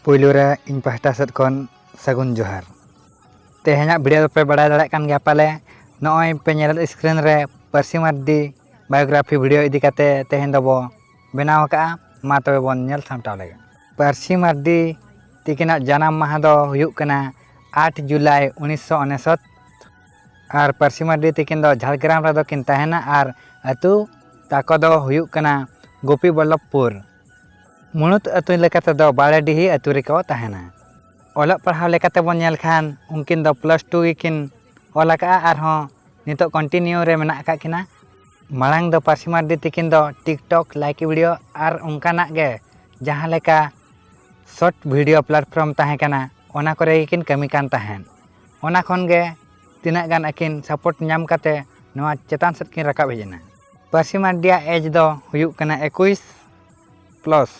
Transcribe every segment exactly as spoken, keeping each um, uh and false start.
ᱯᱩᱭᱞᱩ ᱨᱮ ᱤᱧ ᱯᱟᱦᱴᱟ ᱥᱮᱫ ᱠᱷᱚᱱ ᱥᱟᱹᱜᱩᱱ ᱡᱚᱦᱟᱨ᱾ ᱛᱮᱦᱮᱧᱟᱜ ᱵᱷᱤᱰᱤᱭᱳ ᱫᱚᱯᱮ ᱵᱟᱲᱟᱭ ᱫᱟᱲᱮᱭᱟᱜ ᱠᱟᱱ ᱜᱮᱭᱟ ᱯᱟᱞᱮ, ᱱᱚᱜᱼᱚᱭ ᱯᱮ ᱧᱮᱞᱮᱫ ᱥᱠᱨᱤᱱ ᱨᱮ ᱯᱟᱹᱨᱥᱤ ᱢᱟᱨᱰᱤ ᱵᱟᱭᱳᱜᱨᱟᱯᱷᱤ ᱵᱷᱤᱰᱤᱭᱳ ᱤᱫᱤ ᱠᱟᱛᱮ ᱛᱮᱦᱮᱧ ᱫᱚᱵᱚ ᱵᱮᱱᱟᱣ ᱟᱠᱟᱫᱼᱟ᱾ ᱢᱟ ᱛᱚᱵᱮ ᱵᱚᱱ ᱧᱮᱞ ᱥᱟᱢᱴᱟᱣ ᱞᱮᱜᱮ᱾ ᱯᱟᱹᱨᱥᱤ ᱢᱟᱨᱰᱤ ᱛᱤᱠᱤᱱᱟᱜ ᱡᱟᱱᱟᱢ ᱢᱟᱦᱟ ᱫᱚ ᱦᱩᱭᱩᱜ ᱠᱟᱱᱟ ᱟᱴ ᱡᱩᱞᱟᱭ ᱩᱱᱤᱥᱥᱚ ᱩᱱᱩᱥᱚᱛ, ᱟᱨ ᱯᱟᱹᱨᱥᱤ ᱢᱟᱨᱰᱤ ᱛᱤᱠᱤᱱ ᱫᱚ ᱡᱷᱟᱲᱜᱨᱟᱢ ᱨᱮᱫᱚ ᱠᱤᱱ ᱛᱟᱦᱮᱱᱟ ᱟᱨ ᱟᱹᱛᱩ ᱛᱟᱠᱚ ᱫᱚ ᱦᱩᱭᱩᱜ ᱠᱟᱱᱟ ᱜᱳᱯᱤ ᱵᱚᱞᱞᱚᱵᱷᱯᱩᱨ᱾ ᱢᱩᱬᱩᱛ ᱟᱹᱛᱩ ᱞᱮᱠᱟ ᱛᱮᱫᱚ ᱵᱟᱲᱮᱰᱤᱦᱤ ᱟᱹᱛᱩ ᱨᱮᱠᱚ ᱛᱟᱦᱮᱱᱟ᱾ ᱚᱞᱚᱜ ᱯᱟᱲᱦᱟᱣ ᱞᱮᱠᱟ ᱛᱮᱵᱚᱱ ᱧᱮᱞ ᱠᱷᱟᱱ ᱩᱱᱠᱤᱱ ᱫᱚ ᱯᱞᱟᱥ ᱴᱩ ᱜᱮᱠᱤᱱ ᱚᱞ ᱟᱠᱟᱫᱼᱟ, ᱟᱨᱦᱚᱸ ᱱᱤᱛᱚᱜ ᱠᱚᱱᱴᱤᱱᱤᱭᱩ ᱨᱮ ᱢᱮᱱᱟᱜ ᱟᱠᱟᱫ ᱠᱤᱱᱟ᱾ ᱢᱟᱲᱟᱝ ᱫᱚ ᱯᱟᱹᱨᱥᱤ ᱢᱟᱨᱰᱤ ᱛᱤᱠᱤᱱ ᱫᱚ ᱴᱤᱠᱴᱚᱠ, ᱞᱟᱭᱠᱤ ᱵᱷᱤᱰᱤᱭᱳ ᱟᱨ ᱚᱱᱠᱟᱱᱟᱜ ᱜᱮ ᱡᱟᱦᱟᱸ ᱞᱮᱠᱟ ᱥᱚᱨᱴ ᱵᱷᱤᱰᱤᱭᱳ ᱯᱞᱟᱴᱯᱷᱨᱚᱢ ᱛᱟᱦᱮᱸ ᱠᱟᱱᱟ, ᱚᱱᱟ ᱠᱚᱨᱮ ᱜᱮᱠᱤᱱ ᱠᱟᱹᱢᱤ ᱠᱟᱱ ᱛᱟᱦᱮᱸᱫ᱾ ᱚᱱᱟ ᱠᱷᱚᱱ ᱜᱮ ᱛᱤᱱᱟᱹᱜ ᱜᱟᱱ ᱟᱹᱠᱤᱱ ᱥᱟᱯᱳᱨᱴ ᱧᱟᱢ ᱠᱟᱛᱮ ᱱᱚᱣᱟ ᱪᱮᱛᱟᱱ ᱥᱮᱫ ᱠᱤᱱ ᱨᱟᱠᱟᱵ ᱦᱮᱡ ᱮᱱᱟ᱾ ᱯᱟᱹᱨᱥᱤ ᱢᱟᱨᱰᱤᱭᱟᱜ ᱮᱡᱽ ᱫᱚ ᱦᱩᱭᱩᱜ ᱠᱟᱱᱟ ᱮᱠᱩᱥ ᱯᱞᱟᱥ᱾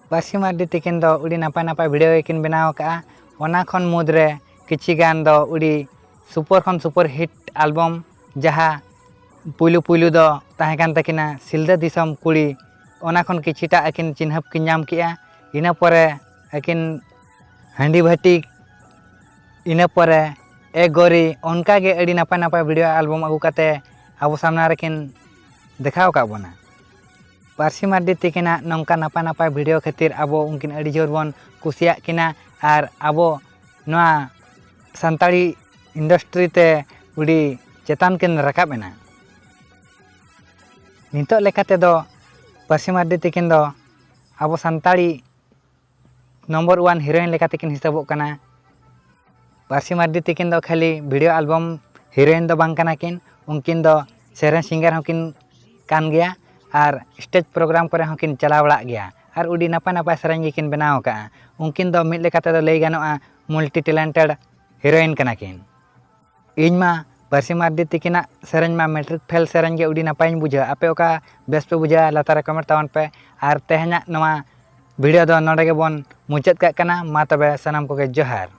ᱯᱟᱹᱨᱥᱤ ᱢᱟᱨᱰᱤ ᱛᱤᱠᱤᱱ ᱫᱚ ᱟᱹᱰᱤ ᱱᱟᱯᱟᱭ ᱱᱟᱯᱟᱭ ᱵᱷᱤᱰᱤᱭᱳ ᱜᱮᱠᱤᱱ ᱵᱮᱱᱟᱣ ᱟᱠᱟᱫᱼᱟ᱾ ᱚᱱᱟ ᱠᱷᱚᱱ ᱢᱩᱫᱽᱨᱮ ᱠᱤᱪᱷᱤ ᱜᱟᱱ ᱫᱚ ᱟᱹᱰᱤ ᱥᱩᱯᱟᱨ ᱠᱷᱚᱱ ᱥᱩᱯᱟᱨ ᱦᱤᱴ ᱟᱞᱵᱟᱢ, ᱡᱟᱦᱟᱸ ᱯᱩᱭᱞᱩ ᱯᱩᱭᱞᱩ ᱫᱚ ᱛᱟᱦᱮᱸ ᱠᱟᱱ ᱛᱟᱹᱠᱤᱱᱟ ᱥᱤᱞᱫᱟᱹ ᱫᱤᱥᱚᱢ ᱠᱩᱲᱤ, ᱚᱱᱟ ᱠᱷᱚᱱ ᱠᱤᱪᱷᱤᱴᱟᱜ ᱟᱹᱠᱤᱱ ᱪᱤᱱᱦᱟᱹᱯ ᱠᱤᱱ ᱧᱟᱢ ᱠᱮᱜᱼᱟ᱾ ᱤᱱᱟᱹ ᱯᱚᱨᱮ ᱟᱹᱠᱤᱱ ᱦᱟᱺᱰᱤ ᱵᱷᱟᱹᱴᱤ, ᱤᱱᱟᱹ ᱯᱚᱨᱮ ᱮ ᱜᱳᱨᱤ, ᱚᱱᱠᱟᱜᱮ ᱟᱹᱰᱤ ᱱᱟᱯᱟᱭ ᱱᱟᱯᱟᱭ ᱵᱷᱤᱰᱤᱭᱳ ᱟᱞᱵᱟᱢ ᱟᱹᱜᱩ ᱠᱟᱛᱮ ᱟᱵᱚ ᱥᱟᱢᱱᱟ ᱨᱮᱠᱤᱱ ᱫᱮᱠᱷᱟᱣ ᱟᱠᱟᱫ ᱵᱚᱱᱟ᱾ ᱯᱟᱹᱨᱥᱤ ᱢᱟᱨᱰᱤ ᱛᱤᱠᱤᱱᱟᱜ ᱱᱚᱝᱠᱟ ᱱᱟᱯᱟᱭ ᱱᱟᱯᱟᱭ ᱵᱷᱤᱰᱤᱭᱳ ᱠᱷᱟᱹᱛᱤᱨ ᱟᱵᱚ ᱩᱱᱠᱤᱱ ᱟᱹᱰᱤ ᱡᱳᱨ ᱵᱚᱱ ᱠᱩᱥᱤᱭᱟᱜ ᱠᱤᱱᱟ ᱟᱨ ᱟᱵᱚ ᱱᱚᱣᱟ ᱥᱟᱱᱛᱟᱲᱤ ᱤᱱᱰᱟᱥᱴᱨᱤ ᱛᱮ ᱟᱹᱰᱤ ᱪᱮᱛᱟᱱ ᱠᱤᱱ ᱨᱟᱠᱟᱵ ᱮᱱᱟ᱾ ᱱᱤᱛᱚᱜ ᱞᱮᱠᱟ ᱛᱮᱫᱚ ᱯᱟᱹᱨᱥᱤ ᱢᱟᱨᱰᱤ ᱛᱤᱠᱤᱱ ᱫᱚ ᱟᱵᱚ ᱥᱟᱱᱛᱟᱲᱤ ᱱᱚᱢᱵᱚᱨ ᱳᱣᱟᱱ ᱦᱤᱨᱳᱭᱤᱱ ᱞᱮᱠᱟ ᱛᱮᱠᱤᱱ ᱦᱤᱥᱟᱹᱵᱚᱜ ᱠᱟᱱᱟ᱾ ᱯᱟᱹᱨᱥᱤ ᱢᱟᱨᱰᱤ ᱛᱤᱠᱤᱱ ᱫᱚ ᱠᱷᱟᱹᱞᱤ ᱵᱷᱤᱰᱤᱭᱳ ᱟᱞᱵᱟᱢ ᱦᱤᱨᱳᱭᱤᱱ ᱫᱚ ᱵᱟᱝ ᱠᱟᱱᱟ ᱠᱤᱱ, ᱩᱱᱠᱤᱱ ᱫᱚ ᱥᱮᱨᱮᱧ ᱥᱤᱝᱜᱟᱨ ᱦᱚᱸᱠᱤᱱ ᱠᱟᱱ ᱜᱮᱭᱟ ᱟᱨ ᱥᱴᱮᱡᱽ ᱯᱨᱳᱜᱨᱟᱢ ᱠᱚᱨᱮ ᱦᱚᱸᱠᱤᱱ ᱪᱟᱞᱟᱣ ᱵᱟᱲᱟᱜ ᱜᱮᱭᱟ ᱟᱨ ᱟᱹᱰᱤ ᱱᱟᱯᱟᱭ ᱱᱟᱯᱟᱭ ᱥᱮᱨᱮᱧ ᱜᱮᱠᱤᱱ ᱵᱮᱱᱟᱣ ᱟᱠᱟᱫᱼᱟ᱾ ᱩᱱᱠᱤᱱ ᱫᱚ ᱢᱤᱫ ᱞᱮᱠᱟ ᱛᱮᱫᱚ ᱞᱟᱹᱭ ᱜᱟᱱᱚᱜᱼᱟ ᱢᱟᱞᱴᱤ ᱴᱮᱞᱮᱱᱴᱮᱰ ᱦᱤᱨᱳᱭᱤᱱ ᱠᱟᱱᱟ ᱠᱤᱱ᱾ ᱤᱧ ᱢᱟ ᱯᱟᱹᱨᱥᱤ ᱢᱟᱨᱰᱤ ᱛᱤᱠᱤᱱᱟᱜ ᱥᱮᱨᱮᱧ ᱢᱟ ᱢᱮᱴᱨᱤᱠ ᱯᱷᱮᱞ ᱥᱮᱨᱮᱧ ᱜᱮ ᱟᱹᱰᱤ ᱱᱟᱯᱟᱭᱤᱧ ᱵᱩᱡᱷᱟᱹᱣᱟ᱾ ᱟᱯᱮ ᱚᱠᱟ ᱵᱮᱥ ᱯᱮ ᱵᱩᱡᱷᱟᱹᱣᱟ ᱞᱟᱛᱟᱨ ᱨᱮ ᱠᱚᱢᱮᱱᱴ ᱛᱟᱵᱚᱱ ᱯᱮ᱾ ᱟᱨ ᱛᱮᱦᱮᱧᱟᱜ ᱱᱚᱣᱟ ᱵᱷᱤᱰᱤᱭᱳ ᱫᱚ ᱱᱚᱰᱮ ᱜᱮᱵᱚᱱ ᱢᱩᱪᱟᱹᱫ ᱠᱟᱜ ᱠᱟᱱᱟ᱾ ᱢᱟ ᱛᱚᱵᱮ ᱥᱟᱱᱟᱢ ᱠᱚᱜᱮ ᱡᱚᱦᱟᱨ᱾